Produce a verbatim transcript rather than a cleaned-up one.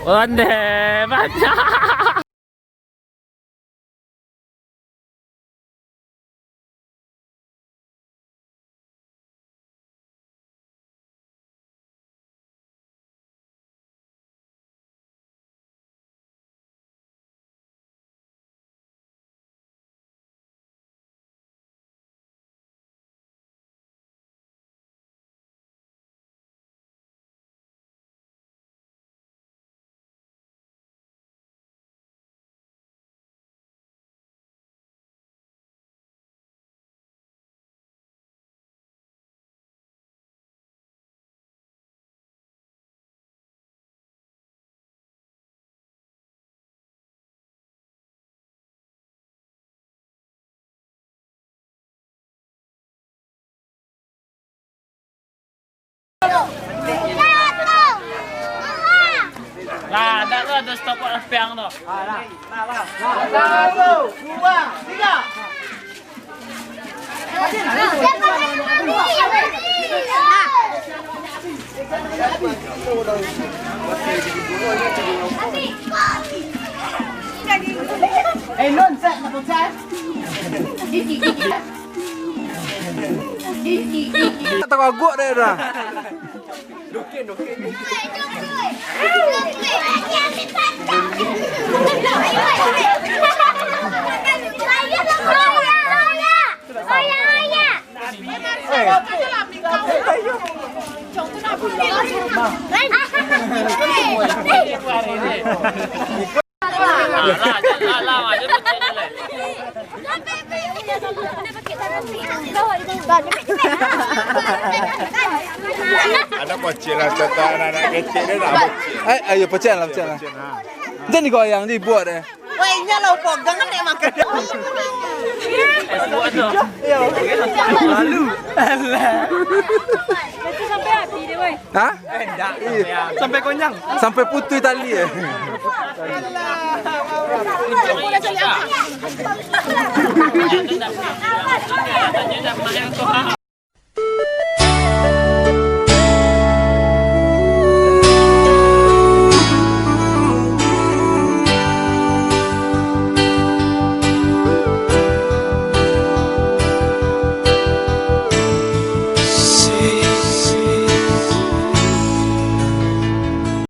Onde, banyak. Lah, ada tu, ada stop watch piang tu. Satu, dua, tiga. Eh, Lun, set, nak pecah. Tak tahu agak deh dah. Ada pocil lah, serta anak-anak kecil dia nak pocil. Eh, ayo pocil lah, pocil lah. Pocil, ha. Jangan digoyang, dibuat deh. Weh, nya lah pegang kan nak makan. Lalu. Alah. Itu sampai hati dia, weh. Hah? Iya. Sampai konyang. Sampai putus tali, eh.